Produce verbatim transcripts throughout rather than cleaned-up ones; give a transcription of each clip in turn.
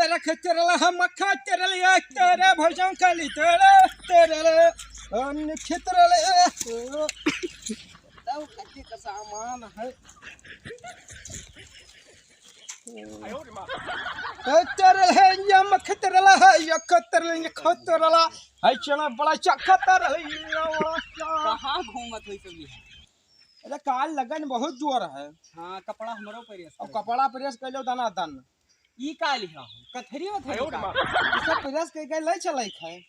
तेरे खेतरला हम खेतरले, तेरे भजन कली तेरे, तेरे अन्न खेतरले। तब कति का सामान है। खेतरले, ये खेतरला है, ये खेतरले, ये खेतरला। है चना बड़ा चक्कर है, ये बड़ा चा- कहाँ घूमत होई कभी है? अरे काल लगन बहुत जोर है। हाँ, कपड़ा हमरो press अब करे। कपड़ा press कर लो दना दन। ई का लिहा हो? कथरी वथरी आयो रे का? माँ। ई सब press के के ले चले खाए।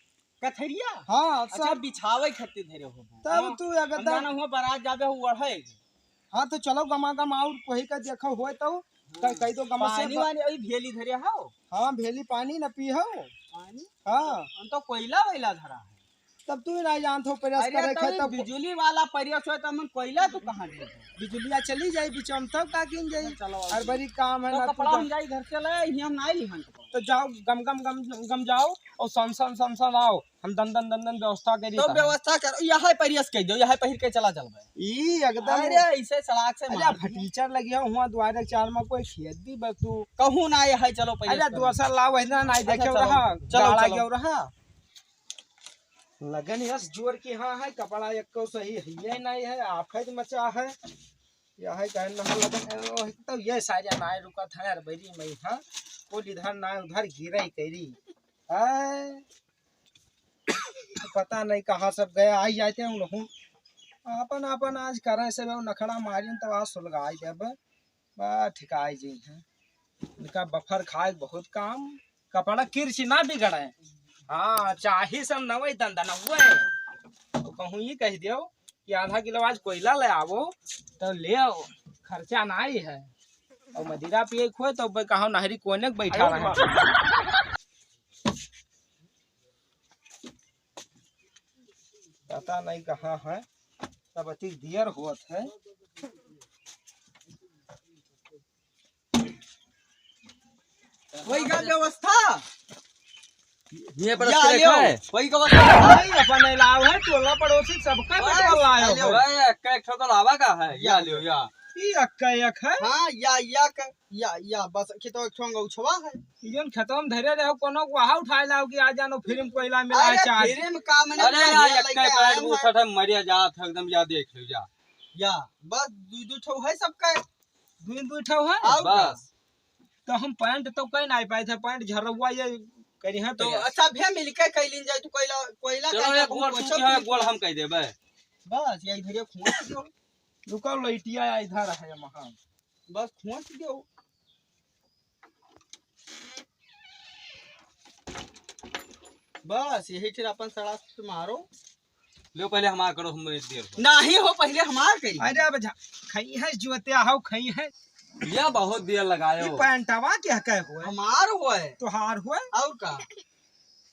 कथरिया? हाँ, अच्छा, सब। बिछावे खातिर धरे हो। तब हाँ, तू अगर हम दन जाना हुआ बारात जाबे हो ओढ़े। हाँ, तो चलो गमा गम और कोई का देखो होए तो हाँ। कह, कह दो गमा से पानी ब- वानी अभी भेली धरे हो? हाँ, भेली पानी न पी हो। पानी? हाँ। हम तो कोयला वैला धरा है। तब तू ही ना जानत हो, press अरे, करे तब खे, ई तब बिजुली वाला press होए, तब मन कोयला तू कहाँ दे दे? बिजुलिया चली जाई बीच में, तब का किन जाई? चलो, अब हर बरी काम है तो ना, तू कपड़ा जा। हम जाई घर से ले, हियाँ हम ना लिहन कपड़ा। तो जाओ, गम, गम, गम, गम जाओ और सन, सन, सन, सन आओ। हम दन, दन, दन, दन व्यवस्था करी तो था। व्यवस्था करो, यह press कह दो, यह पहिर के चला चल भाई। ई एकदम अरे, ऐसे सड़क से अरे, मार दिया। फटीचर लगे हो, हुआ द्वारे चार में कोई खेत भी बा तू। कहूँ ना, यह चलो, पहिर अरे, करो। दूसरा लाओ, है ना, ना अच्छा, देखे चलो, रहा, चलो, गाड़ा चलो। गयो रहा। लगन यस जोर की हाँ है, कपड़ा एको सही है, ये नहीं है, आफत मचा है। यह है कहन ना लगन, ओ, तो ये सारे नाय रुकत है, अरे बरी मई हाँ, कुल इधर ना उधर गिरे करी। है, पता नहीं कहाँ सब गए, आई जाते हैं उन लोग। आपन, आपन आज करें से वो नखड़ा मारिन, तब आज सुलगाई देब। बा ठिकाई जी हैं। इनका बफर खाए बहुत काम, कपड़ा किरची ना बिगड़े। हाँ, चाही सब नवई दंदन हुए। तो कहूँ ये कह दियो कि आधा किलो आज कोयला ले आवो, तो ले आओ, खर्चा नाई है। और मदिरा पिए खोए तो ब-, कहाँ नहरी कोने के बैठा रहे। पता नहीं कहाँ है, तब अति दियर होत है। वही का व्यवस्था? ये पर या रखे लियो, है। वही का व्यवस्था। भाई, अपन अलाव है, टोला पड़ोसी सबका बस, बटोर लायो लियो। हो। भाई, एक, एक ठो तो लावा का है, या या। लियो, या। ई अक्का एक है। हाँ, या, या का। या, या, बस, खेतवा एक ठो अंगौछवा है। ई जौन खेतवा में धरे रहो, कोनो वहाँ उठाए लाओ कि आ जानो, फिर में कोयला मिला अरे, चार। फिर में का, मने अरे, बढ़िया यार, लइके एक्के पैर आए में हैं। उठत है, मरिया जात है एकदम, या देख लो, या। या, बस, दू, दू ठो है सबका। दू, दू ठो है? और का? बस। तो हम पैंट तो कहीं नहीं पाए थे, पैंट झरवा ये करी है तो तो यार। अच्छा, भे मिलके कैलिन जाए, तू कोयला, कोयला चलो, का एक अपन गोड़ तू पोछो क्या, एक गोड़ हम कह देबे। बस, यही धरिया खोंच दो। रुको, लइटिया इधर है, यहाँ। बस खोंच दो। बस यही फिर अपन सड़ा से मारो। लो पहले हमार करो, हम देर हो। नाही हो, पहले हमार करी। अरे अब झा-, खई है जोत्या हो, खई है। ये बहुत देर लगायो। ये पैंटवा क्या कहे होए? हमार होए। तोहार होए? और का?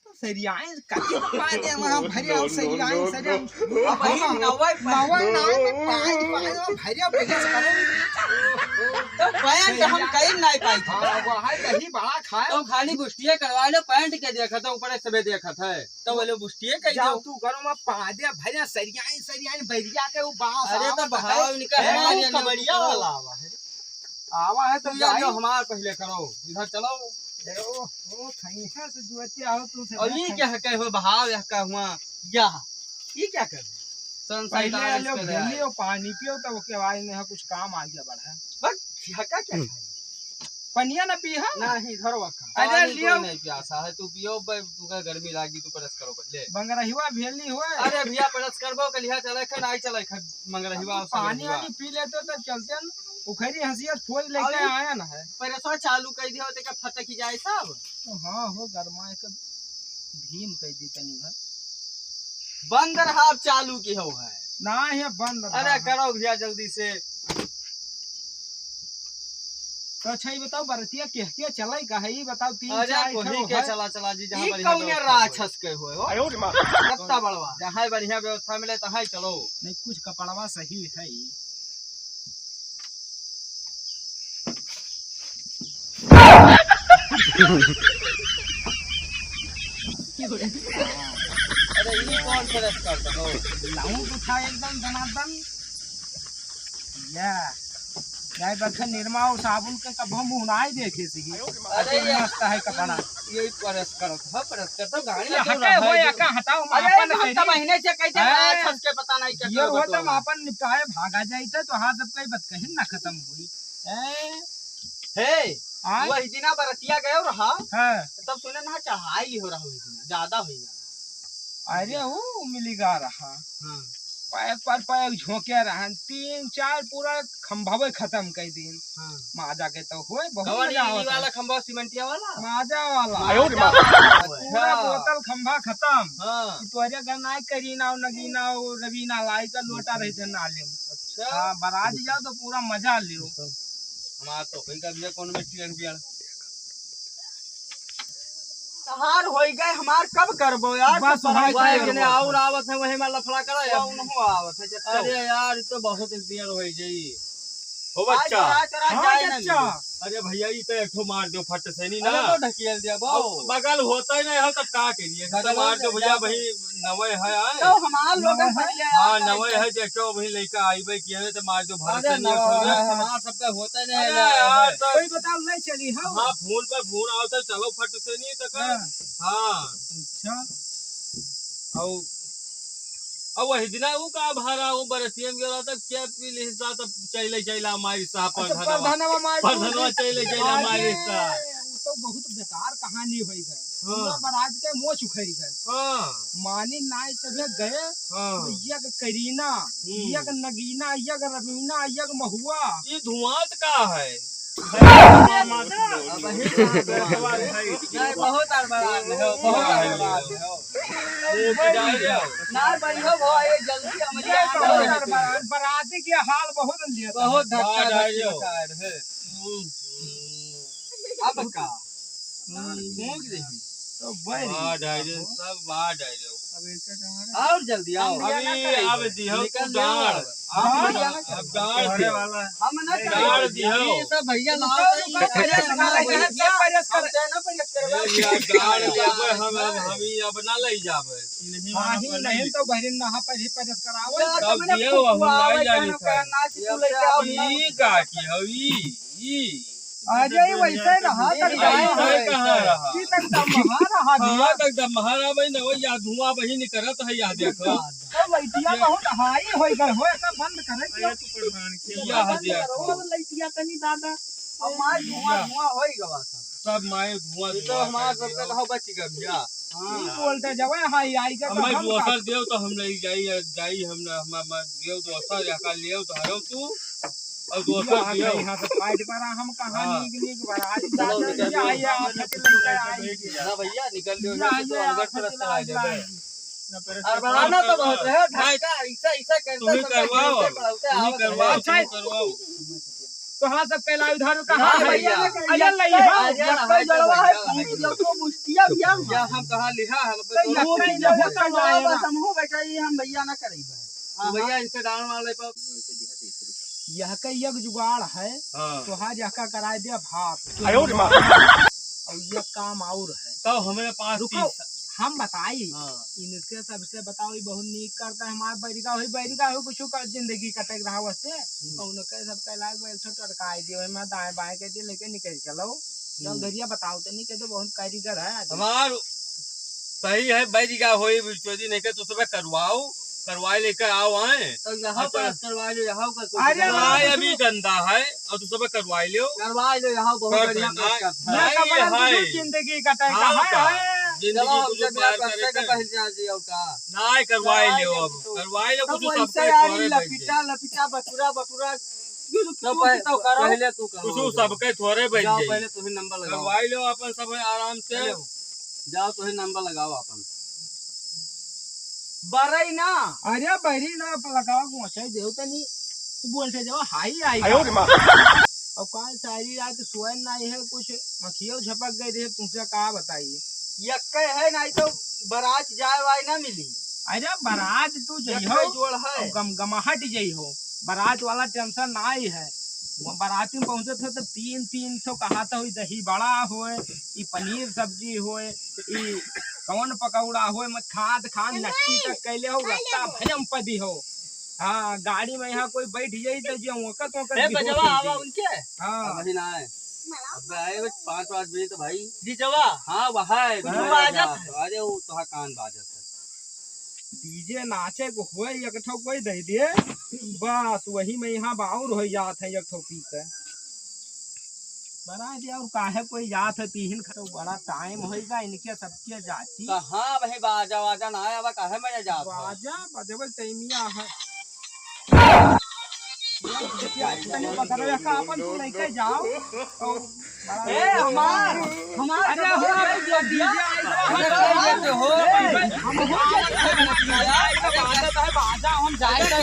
तो सरियाए कति पाए दे वहाँ भरिया और सरियाए, सरियाए। अब वही नवे पैंट। नवे, नवे में पाँच, पाँच में भरिया भरिया से करो। तो पैंट हम कहीं नहीं पाई थे। हाँ, वहाँ दही बड़ा खाए। तो खाली बुष्टिया करवा लो, पैंट के देखत है, ऊपर से भी देखत है। तो बोले बुष्टिया कह जाओ दो। तू घरों में पादे भरिया सरियाई, सरियाई बैरिया के वो बांस अरे तो आवत है। भाव इनका ए, हमारे वो यहाँ कबड़िया बढ़िया। वाला आवा है। आवा है तो तू या जाई। जो हमार पहले करो, इधर चलो। ए, ओ, ओ, खैसा से जुअते आओ तू से और ये देख। क्या है, कहे हो भाव, यह का हुआ, या, ये क्या कर? संसार पहले डाल लो इसके ले भेली आए। और पानी पियो, तब ओके बाद में यहाँ कुछ काम आ गया बढ़ा। बस, झका क्या हम्म। खाई? पनिया ना पी, हाँ? नहीं, धरवा का। अरे, पानी लियो। कोई नहीं प्यासा है, तू पियो, बे, तुका गर्मी लागी, तू परस करो, बस ले। बंगरहिवा भेली हुआ है। अरे भैया, परस करबो, कलिहा चले खन, आई चले खन, मंगरहिवा, अब और पानी संगरहिवा। वानी पी लेते तो चलते न, उखरी हंसिया फोज लेके अभी आया ना है। परसवा चालू कर दिया, तेका फटक ही जाए सब। तो हाँ हो, गरमा एक भीम कह दी तनी भर। बंद रहा, अब चालू की हो है। ना है बंद अरे रहा। करो भैया जल्दी से। तो अच्छा, ये बताओ, बरतिया केह के चलाई का है? ये बताओ, तीन अरे, चार कोही ठो के है। चला, चला जी, जहाँ ई बढ़िया कौने व्यवस्था राक्षस होए। के होए हो? आयो रे माँ। कत्ता बड़वा। जहाँ बढ़िया व्यवस्था मिले, तहाँ ही चलो। नहीं, कुछ कपड़वा सही है। अरे, ई कौन से रस करता हो? लाऊं तो था एकदम दनादन। या। जाए बरखा निरमा और साबुन के कबो मुँह नाई देखे सी। अरे अरे ये मस्त है कपड़ा। ये press करत ह, press करत ह, गाड़ी ये क्यों हटे रहा हो है या जो का हटाओ, अरे मापन हम करी। तो महीने से कहते हैं, हैं? छस के पता नहीं क्या ये करो वो तो बतलाओ। मापन निपटाए भागा जाइत है, तो हाँ सब कई बात कहीं ना खत्म हुई। हैं? हे, आय? वही दिना बरतिया गयो रहा, हाँ। तब सुने ना चढ़ाई हो रहा वही दिना, ज्यादा हो गया। अरे वो मिली गा रहा। हाँ। पैक पर पैक झोंके रहन, तीन चार पूरा खंभावे खत्म कर दिन। हाँ। माजा के तो होए, बहुत कवन मजा ई आवत वाला है। खंभा सीमेंटिया वाला? माजा वाला। आयो रे माँ। पूरा अच्छा। बोतल खंभा खत्म। हाँ। कि तोहरे घर ना करीना और नगीना और रवीना लाई का लोटा रहे थे नाले में। अच्छा। हाँ, बारात जाओ तो पूरा मजा लियो। हमार तो कोई का भैया कौन में टीएन बियान। तहार होई गए, हमार कब करबो यार? बस तो होई पढ़ाई गए, जने बस। और आवत है, वही में लफड़ा करा यार। वो उनहु आवत है, जब अरे यार, ई तो बहुत देर होई जाई। हो आज बच्चा। रात, रात हाँ, जाए ना बच्चा। मिली। अरे भैया, ई तो एक ठो मार दो फट से नहीं अरे ना। तो ढकेल दिया, बाऊ। अब बगल होता ही नहीं है, तब का करिए? बगल तो मार दो होता भैया, है। भाई नवे है, आए। तो हमार लोग नवे है? पहले हाँ, आया नवे था। है, देखो, अभी लइका आइबे किए हैं, तो मार दो भर अरे से नहीं नवा है, है। हमार सबका होता ही नहीं अरे है। यार, तो कोई बताओ, नहीं चली, हाँ। हाँ, फोन पर फोन आओ, तो चलो फट से नहीं, तो का? हाँ। हाँ। अच्छा। और अब वही दिना उ का भारा, उ बरतिया में गेला, तब क्या पी ले सा, तब चले, चला मारी सा, अच्छा, परधनवा। परधनवा मारी परधनवा सा। चले, चला अरे, मारी सा। उ तो बहुत बेकार कहानी होई गए। हाँ। पूरा बारात के मोछ उखड़ गए। हाँ। मानी नाई सभे गए, हाँ। तो यग करीना, हम्म। यग नगीना, यग रवीना, यग महुआ। ई धुआं त का है? अब ही नहीं, बहुत अड़बड़ान हो, बहुत अड़बड़ान हो। ना बढ़िया हो, ये जल्दी हम ये यहाँ बहुत जाओ। अड़बड़ान, बराती के हाल बहुत लेता बहुत है। धक्का वाह, धक्की जाओ। मचा है। हम्म। अब का? हम्म। फूंक दे। तो भाई। वाह, डायरे, सब वाह, डायरे। अब ऐसे कहाँ रहे? और जल्दी आओ। हम अभी यहाँ ना करेंगे। अब दिहो निकल तू जाओ। डाल। हम हाँ? यहाँ ना अब करेंगे। डाल दिहो। वाला है। हम ना करेंगे। डाल दिहो। ये सब भैया लाओ रुको, तो रुको, ये परेस कर रहे हैं, सब परेस कर हम रहे हैं। चाहे ना परेस करवाए। ए, यार, डाल दिहो, हम, हम, हम ही अब ना ले जाबे। इन्हीं हाँ, वाला ही पर नहीं नहीं। तो बहरीन नहा पर ही परेस कराओ। जा, तब तुमने दिहो, फुफुआ हम आवे नहीं जाने का था। ना कि तू लेके आओ, ई का की हवी? ई अरे, वैसे रहा, ये तक ऐसे दम है। कहाँ रहा? ये तक दम है, रहा हाँ, दिया। तक दम है, रहा भाई, न वही या धुआं वही निकलत है, या देखो। तो लइटिया बहुत हाई होई गए हो, ऐसा बंद करे, क्यों? या बंद देखो। करो, अब लइटिया तनी दादा। अब मार धुआं, या। धुआं होई गवा सब। सब माए धुआं, ये तो धुआं हमार कर सबके दिया। कहो बच गए भैया। हाँ। ई बोलते जब हाई आई के अब तो मैं हम दोसर का देव तो हम नहीं जाई, जाई हम ना, हम, हम देव दोसर या का लेव तो हरो तू। और दोसर यहाँ दियो। से यहाँ से fight करा, हम कहाँ हाँ। नीक नीक बरात चलो, जाते निकल हैं, जाओ। या, या, फट लग गया, आई गया। ना भैया, निकल जाओ, या, यहाँ से तो या, अलग फट से लग चला गया। जाए। ना, पर और ऐसे बहाना तो बहुत रहे, नहीं। धक्का, ऐसा, ऐसा करते तुम्हें सब करवाओ, करते पड़ते तुम्हें आवत करवाओ, है। अच्छा, तुम्हें करवाओ। तो हाँ, सब कहला उधार कहाँ हाँ, है? भैया, अरे, नहीं, अरे, हाँ, अरे, अरे, जड़वा है, अरे, भैया, तो मुस्तिया भैया। भैया, हम कहाँ लिहा, हम तो तो यहाँ कहीं जड़वा नहीं होता बस, है। हम हो बेटा, ये हम भैया ना करेंगे। हाँ, भैया, हाँ। इनसे डाल वाले पर। यह का एक जुगाड़ है, हाँ। तोहार यह का कराए दे भाप। आयो रे माँ। और ये काम और है। तो हमारे पास रुको, तीस हम बताई। हाँ। इनसे सबसे बताओ, ये बहुत नीक करता है, हमार बैरिगा होई, बैरिगा होई, कुछ का जिंदगी कटक रहा वैसे। हम्म। और उनके सब कहला, एक ठो टरकाई दियो, मैं दाएं बाएं कह दिए, लेके निकल चलो। जब हम्म। घरिया बताओ तो नहीं कहते, बहुत कारीगर है। हमार सही है, बैरिगा होई, चोरी नहीं के, तो सब करवाओ, करवाए लेकर आओ, आए। तो यहाँ अच्छा। पर करवा लो, यहाँ का कुछ अरे करवा लो। अभी गंदा है, और तू सब करवाए लो। करवा लो, यहाँ बहुत कर बढ़िया दे, ना, करता है। ना, ना, ये कपड़ा है। जिंदगी का टाइम हाँ, का है, का? है। जिंदगी चलो, को हमसे जो बिना पार करते करे के थे। पहल जा जी, और का? ना, करवाए लो अब, करवाए लो, अब कुछ वैसे सबके यार, थोड़े लपिटा, बैठे। लपिटा, बटुरा, बटुरा, जो, जो, तो जो पह-, तो करो। पहले तू करो। कुछ सबके थोड़े बैठ जाओ, जाइए। पहले तुम्हें नंबर लगाओ। करवाए लो अपन सब आराम से। चलो। जाओ, तोहे नंबर लगाओ आपन। बरई ना। अरे बरी ना, लगाओ, गोसाई देव तनी। बोलते जाओ, हाई आई आयो रे माँ। अब काल सारी रात सोए ना है, कुछ अखियो झपक गई रहे, तुमसे का बताइए। यक्के है, नहीं तो बारात जाए वाए ना मिली। अरे बारात तू यक्के जइहो, जोड़ है। अब गमगमाहट जइहो। बारात वाला tension ना ही है। वो बाराती में पहुंचत हो तो तीन, तीन ठो कहा तो होई, दही बड़ा होए, ई पनीर सब्जी होए, ई कौन पकौड़ा होए, मत खात खात नट्टी तक कैले हो, रस्ता भजम पदी हो। हाँ, गाड़ी में यहाँ कोई बैठ जाई तो जो ओका तो ओका ए, दिखो बजवा, ठीक आवा है। उनके। हाँ। अबहीं ना आए। अब आए बस पाँच, पाँच बजे तो भाई। जी जवा। हाँ, वह है। कुछ बाजत है। अरे, वो तो कान बाजत है। डीजे नाचे को होए, एक ठो कोई दे दे, बस वही में यहाँ बाउर हो जात है एक ठो पी के। बना दे, और काहे कोई जात है पीहिन खा, तो बड़ा टाइम होइगा इनके सबके जाती। कहाँ भाई बाजा वाजा ना आया, अब काहे में जात है? बाजा बजबे तैमिया है। तनी बकरवा का अपन तू लेके जाओ। ए, हमार, हमार अरे, हमार, हमार, अरे, ये तो हो। हम हो जाए, बाजा तो है, बाजा हम जाए तो।